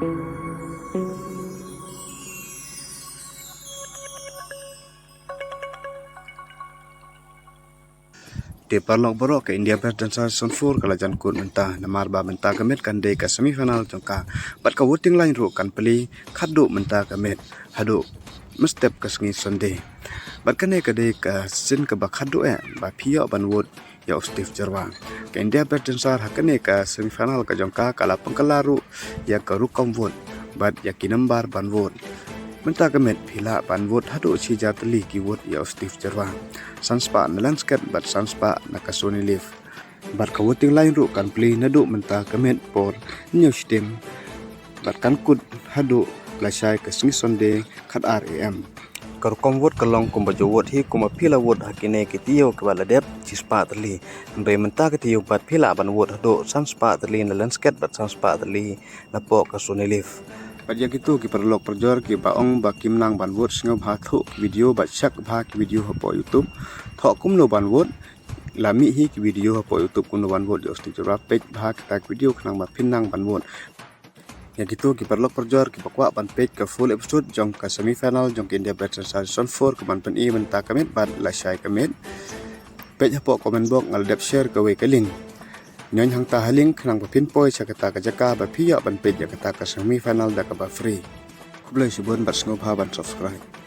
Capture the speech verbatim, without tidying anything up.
Te paralok baroh, ka India Best Dancer Season four ka la jan kut mynta, namar ba mynta ka miet kan dei ka semi final jong ka. Bad ka voting line ruh kan plie khatduh mynta ka miet haduh mynstep ka sngi Sunday. Bad kane ka dei ka sien kaba khatduh eh ba phi ïoh ban vote ïa u Steve Jyrwa. Ka India Best Dancer ha kane ka semi final ka jong ka ka la pynkylla ruh ïa ka rukom vote bad ïa ki nambar ban vote. Mynta ka miet phi lah ban vote haduh shi hajar tylli ki vote ïa u Steve Jyrwa. San spah na Lenscat bad san spah na ka Sony Leaf. Bad ka voting line ruh kan plie naduh mynta ka miet por hynñiew shiteng bad kan kut haduh lashai ka sngi Sunday khatar A M. Ka rukom vote ka long kumba ju vote hi kumba phi la vote ha kine ki taïew kiba la dep, shi spah tylli. Hynrei mynta ka taïew pat phi lah ban vote haduh san spah tylli na Lenscat bad san spah tylli napoh ka Sony Leaf. Bad ïa kito ki paralok parajor kiba ong ba kim nang ban vote, sngewbha thoh ki video bad check bha ki video hapoh YouTube. Thoh kumno ban vote, la mih hi ki video hapoh YouTube kumno ban vote ïa u Steve Jyrwa, peit bha kita ki video khnang ba phin nang ban vote. Ïa kito ki paralok parajor kiba kwah ban peit ka full episode jong ka semi final jong ka India Best Dancer Season four kaban pyni mynta ka miet bad lashai ka miet, peit hapoh comment box, nga la dep share kawei ka link. Ñion hangta ha link khnang ba phin poi sha kata ka jaka ba phi ïoh ban peit ïa kata ka semi final da kaba free. Khublei shibun bad sngewbha ban subscribe.